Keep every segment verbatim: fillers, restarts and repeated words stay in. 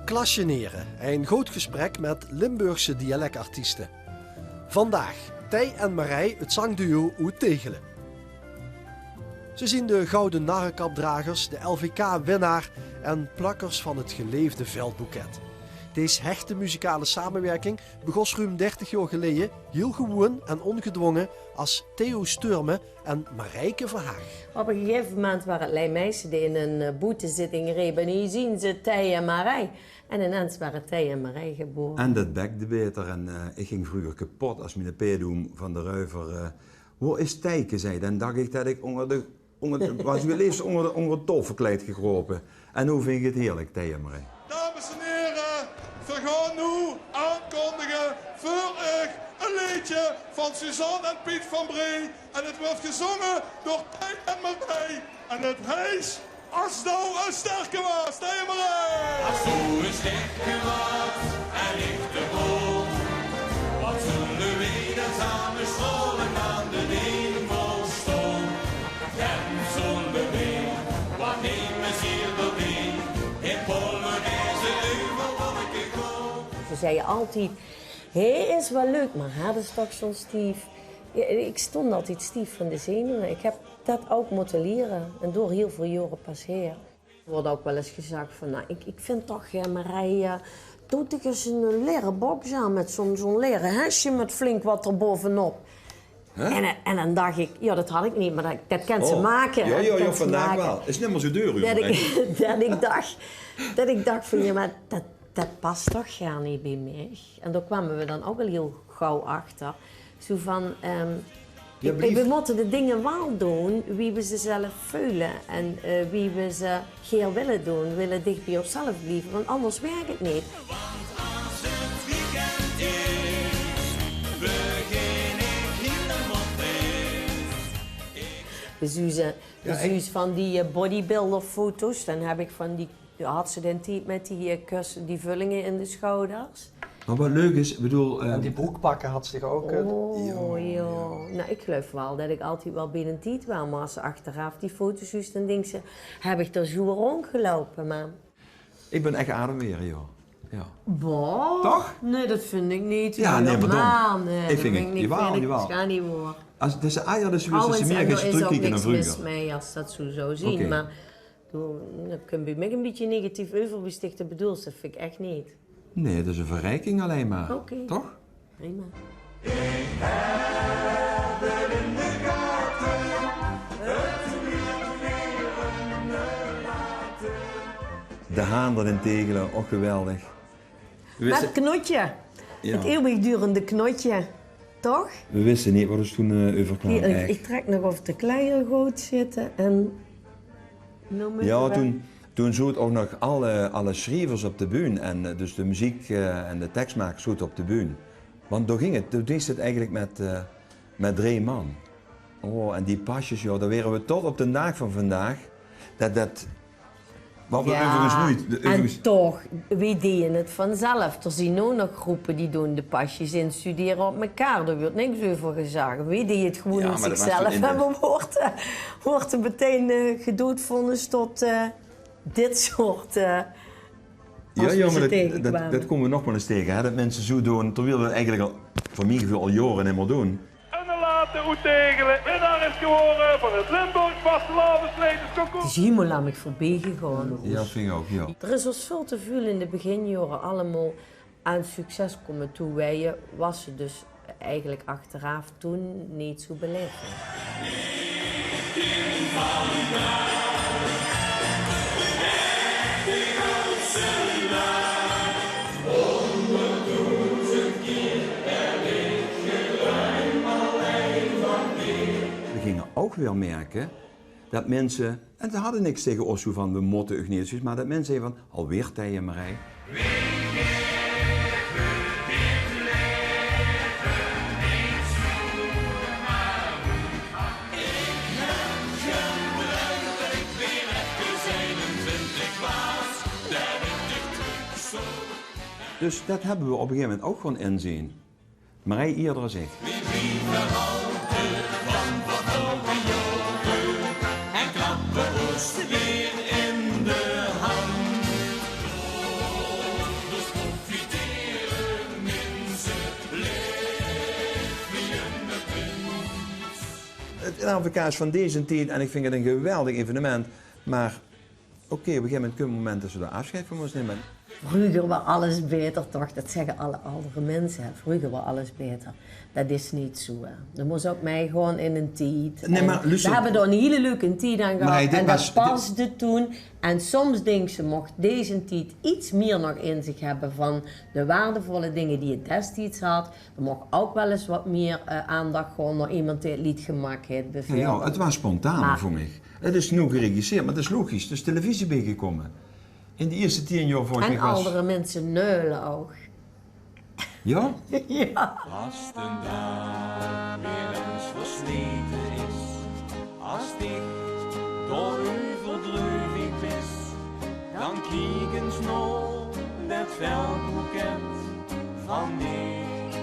Klasjenere, ein good gesprek mit Limburgse dialekartieste. Vandaag Thei en Marij, 't zangduo oet Tegele. Ze zien de Gouden Narrekapdragers, de L V K-winnaar en plakkers van 't geleefde Veldboeket. Dees hechte muzikale samewirking begós ruum dertig jaor geleje, hiel gewoen en ongedwonge, as Theo Sturme en Marijke Verhaag. Op e gegaeve moment waor 't Lei Meijsen die in 'n, eh, boetezitting reep: "En hie zien ze, Thei en Marij." En inens waore Thei en Marij gebore. En det bekde baeter. En, eh, ich ging vreuger kepot as miene pedoem van de Ruiver, eh: "Wo is Theike?" zag. Dan dach ich det ich ónger de, ónger de, waas ich 't leefste ónger de, ónger 't taofelkleid gekrope. En noe vinj ich 't heerlik, Thei en Marij. Dames en here, veer gaon noe aankondige veur uch e leedje van Suzanne en Piet van Bree. En 't wuuert gezónge door Thei en Marij. En 't heet As doe 'n sterke waas, Thei en Marij. As doe 'n sterke waas en ich de boom, wat zólle veer dan same straole aan de hemel staon? En zólle veer, wat neet mier ziet, in Polonaise euver wolke gaon? Ze zagte altied: "Hae is waal leuk, mer hae is toch zoe'n stief." Jao, ich stóng altied stief van de zenuwe. Ich höb det ouch mótte liere en door hiel väöl jaore pas haer. D'r wuuert ouch waal ins gezag van: "Nou, ich, ich vinj toch, eh, Marij, eh, doot toch ins 'n lere boks aan mit zoe'n, zoe'n lere hesje mit flink wat d'r bovenop." Hè? En, eh, en dan dach ich: "Jao, det had ich neet, mer det, det kins se make." Jao, jao, jao, vandaag waal. Is nimmer zoe duur, jóng. Det ich, det ich dach, det ich dach van: "Jao, mer det, det pas toch gaar neet bie mich." En dao kwame v'r dan ouch al hiel gauw achter. Zoe van, ehm, Jao, blief. V'r mótte de dinger waal doon wie v'r ze zelf veule en, eh, wie v'r ze gaer wille doon. V'r wille dich bie ószelf blieve, want angers wirk 't neet. Want as 't weekend is, begin ich hielemaol fris. De Suze, de Suus van die, eh, bodybuilderfoto's, dan höb ich van die Jao, had ze d'n tied mit die, eh, kus-, die vullinge in de sjouders. Mer wat leuk is, ich bedoel, eh, en die broekpakke had ze toch ouch, eh? Oh, jao. Nou, ich geluif waal det ich altied waal bie d'n tied waas, mer as se achteraaf die foto's zuus, dan dinks se: "Höb ich dao zoe róndgeloupe?" Mer ich bön ech ademwere, jao. Jao. Boah. Toch? Nae, det vinj ich neet. Jao, nae, mer dom. Nae, ich vinj 't neet. Jawaal, jawaal. Gaar neet waor. As, dus, ah jao, dus wis se mie trökkieke nao vreuger. Trouwens, en dao is ouch niks mis mei as det zoe zou zien, mer Doe, det kump bie mich e bietje negatief euver, wie dich det bedoels, det vinj ich ech neet. Nae, det is 'n verrijking allein mer. Oké. Toch? Prima. De Haandel in Tegele, och geweldig. Wis se... Det knotje. Jao. 't Eeuwigdurende knotje. Toch? V'r wiste neet wat v'r toen, eh, euverkwaam, ech. Ich trèk nog of de kleier good zitte en noem 't mer. Jao, toen, toen zoot ouch nog alle, alle sjrievers op de bühne en, eh, dus de meziek, eh, en de teksmakers zote op de bühne. Want dao ging 't, toen deis se 't eigelik mit, eh, mit drei man. Oh, en die pasjes, jao, dao waere v'r tot op d'n daag van vandaag. Det, det Wat v'r euverigens noeit, de, euverigens... En toch, weej deje 't vanzelf. D'r zien noow nog gróppe die doon de pasjes instudere op mekaar. D'r wuuert niks euver gezag. Weej deje 't gewoen oet zichzelf. En v'r woorte, woorte metein, eh, gedoodvonnis tot, eh, dit soort, eh, as v'r ze tegekwame. Jao, jao, mer det, det kómme v'r nog waal ins tege, hè, det minse zoe doon, terwiel v'r 't eigelik al, veur mien geveul, al jaore nimmer doon. En de late oet Tegele, winnaar is gewore van 't Limburgs Vastelaovesleedjesconcours. 't Is hielemaol aan mich veurbie gegaon. Jao, vinj ich ouch, jao. D'r is ós väöl te väöl in de beginjaore allemaol aan succes kómme toeweie, wat se dus eigelik achteraaf toen neet zoe belaef höbs. V'r ginge ouch weer merke det minse, en ze hadde niks tege ós, zoe van: "V'r mótte uch neet", mer det minse zagte van: "Alweer Thei en Marij?" Dus det höbbe v'r op e gegaeve moment ouch gaon inzeen. Marij ierder es ich. V'r blieve halte van vervloge jaore en klappe ós weer in de hand. 't L V K is van deze tied en ik vind het een geweldig evenement. Maar oké, op een gegeven moment kump 't moment dat ze d'r afscheid van mós numme. Vreuger waor alles baeter, toch? Det zègke alle aldere minse, hè. Vreuger waor alles baeter. Det is neet zoe, hè. Det mós ouk meigaon in 'nen tied. Nae, mer loester. Veer höbbe d'r 'n hiel leuke tied aan gehad. En det pasde toen. En soms dinks se, moch deze tied iets mier nog in zich höbbe van de waardevolle dinger die 't destieds had, d'r moch ouk waal ins wat mier, eh, aandach gaon nao emes dae 't leed gemaak haet, beveurbeeld. Jao, jao, 't waor spontaan, vong ik. 't Is noe geregisseerd, mer 't is logisch. D'r is televisie biegekómme. In de ierste tieën jaor, volges mich, waor... En aldere minse nuile ouk. Jao? Jao. As d'n daag weer ins versmete is, as dich dao-euver dreuvig bis, dan kiek ins nao det veldboeket van mich.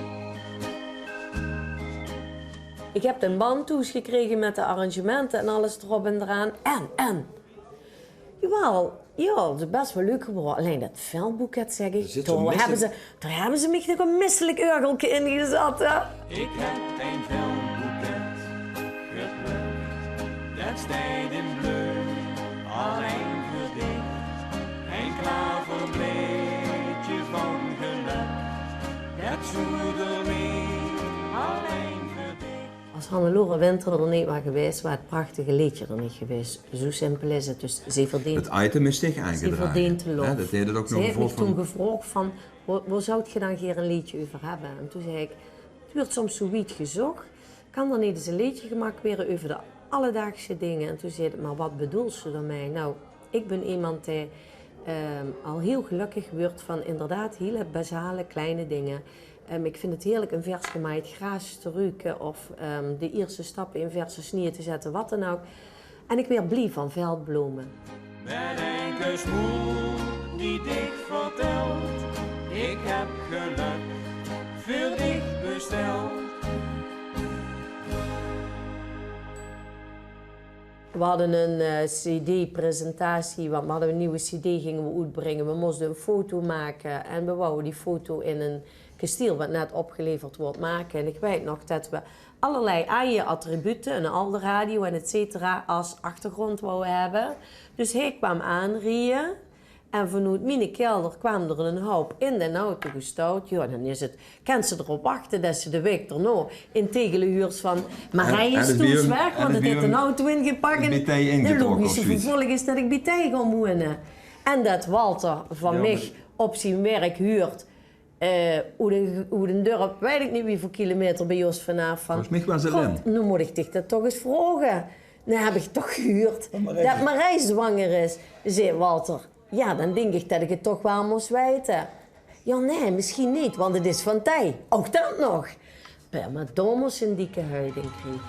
Ik heb den band thoes gekrege met de arrangementen en alles d'rop en d'raan. En, en Jawel, jao, 't is bès waal leuk gewore. Allein det veldboeket, zèk ich, dao höbbe ze, dao höbbe ze mich nog ein misselik örgelke in gezat, hè? Ik heb ein veldboeket gepluk, det steit in bleu, allein veur dich. Ein klaverblaedje van geluk, det zoe d'r neet, allein veur dich. As Hannelore Winter d'r neet waor gewaes, waor 't prachtige leedje d'r neet gewaes. Zoe simpel is 't. Dus ze verdeent, 't item is dich aangedrage, hè? Det haet 't ouk nog... Ze haet mich toen gevraog van: "Wo, wo zouwt geer dan geer ein leedje euver höbbe?" En toen zag ik: "'t Wuurt soms zoe wied gezoch. Kan d'r neet ins ein leedje gemaak waere euver de alledaagse dinger?" En toen zag ze: "Mer wat bedoels se daomei?" Nou, ik bin emes dae, ehm, al hiel gelökkig wuurt van inderdaad hiele basale, kleine dinger. Ehm, ik vind 't heerlijk ein vers gemaaid graas te ruke of, ehm, de ierste stappe in verse snieë te zette, wat dan ouk. En ik waer blie van veldblome. Mit ein kus moel die dich vertelt: ik heb geluk veur dich besteld. We hadde ein, eh, cd-presentatie, want we hadde ein nuuj cd, ginge we oetbringe. We móste ein foto make en we wouwe die foto in ein kestiel wat net opgeleverd wuurt make. En ik weit nog det we allerlei aaje attribute, ein alde radio en et cetera, as achtergrond wouwe höbbe. Dus hae kwaam aanrieje. En vanoet miene kelder kwaam d'r eine houp in den auto gestouwd. Jao, dan is 't, kins se d'rop wachte det se de waek d'rnao in Tegele huurs van: "Mer hae is thoes weg, want 't haet den auto ingepak." En de logische vervolg is det ik bie Thei gaon woeëne. En det Walter van mich op zien werk huurt, eh, oet ein, oet ein dörp, weit ik neet wieväöl kilometer bie ós vanaaf, van: "God, noe mót ik dich det toch ins vraoge. Noe heb ik toch gehuurd det Marijs zwanger is." Zag Walter: "Jao, dan dink ik det ik 't toch waal mós weite." "Jao, nae, misschien neet, want 't is van Thei." Ouk det nog. Pah, mer dao mós se ein dikke huid in kriege.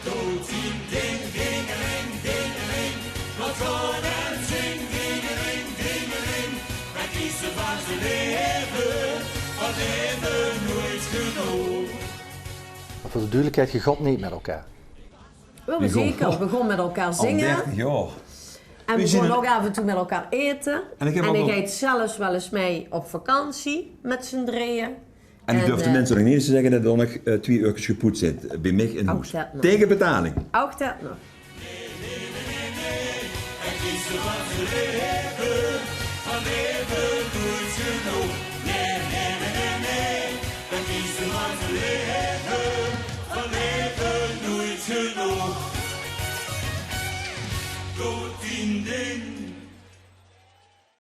Doot zien ding, dingeling, dingeling. Wat gaot en zing, dingeling, dingeling. Wat is er van ze leven, van leven nooit genoeg. Mer veur de dudelikheid, geer gaot neet mit elkaar. Wel, zeker. We gaon mit elkaar zinge. Al dertig jaor. En we gaon ouk aaf en toe mit elkaar aete. En ik gaef zelfs waal ins mei op vakantie mit zien drieje. En ik durf de minse nog neet ins te zegge det d'r nog, eh, twieë uurkes gepoets zit bie mich in hoes. Taege betaling. Ouk det nog.